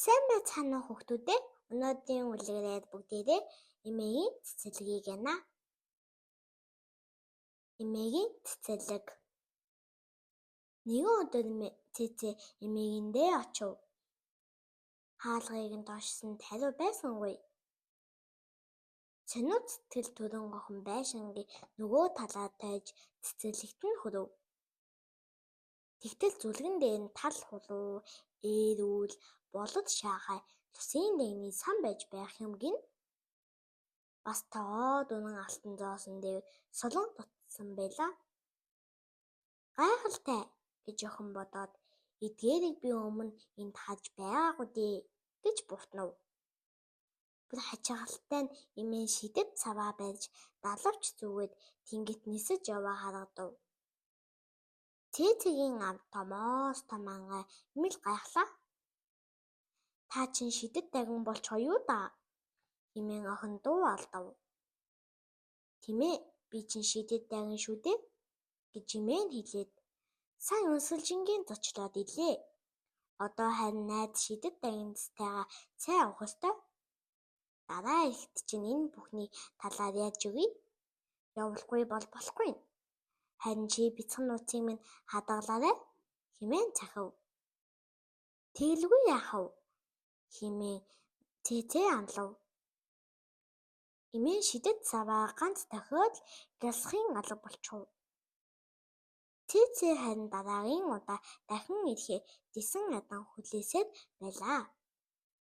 Сайн байцгаана уу хүүхдүүд ээ. Өнөөдрийн үлгэрээр бүгдээрээ эмээгийн цэцэрлэгийг ярина. Эмээгийн цэцэрлэг. Нэгэн өдөр Цэцэ эмээгэндээ очив. Хаалгыг нь тоошсон тариу байсангүй. Сониуд сэтгэл төрөн охин байшингийн нөгөө талаар тойж цэцэрлэгт нь хүрэв. Тэгтэл зүлгэн дээр нь тал хулуу, ээрүүл, болод шаахай, лусын дэгний сан байж байх юм гэнэ. Бас тогоо дунан алтан зоосон дээр солон дутсан байлаа. Гайхалтай гэж охин бодоод эдгээрийг би өмнө энд харж байгаагүй дээ гэж буутнав. Бүр хачирхалтай нь эмээ нь шидэт саваа барьж далавч зүгээд тэнгэрт нисэж яваа харагдав. Цээцэгийн ам томоос том ангай мэл гайхлаа. Та чинь шидэт дагин болчихоо юу даа хэмээн охин дуу алдав. Тийм ээ, би чинь шидэт дагин шүү дээ гэж эмээ нь хэлээд сан өнсгөлжингийн зочлоод ирлээ. Одоо харин найз шидэт дагинтайгаа цай уух ёстой. Дараа ирэхэд чинь энэ бүхний талаар ярьж өгье. Явуулахгүй бол болохгүй. Харин чи бяцхан нууцыг минь хадгалаарай хэмээн цахив. Тэгэлгүй яах вэ хэмээн Цээцээ амлав. Эмээ шидэт саваа ганц дохиод гялсахын алга болчихов. Цээцээ харин дараагийн удаа дахин ирэхээ тэсэн ядан хүлээсээр байлаа.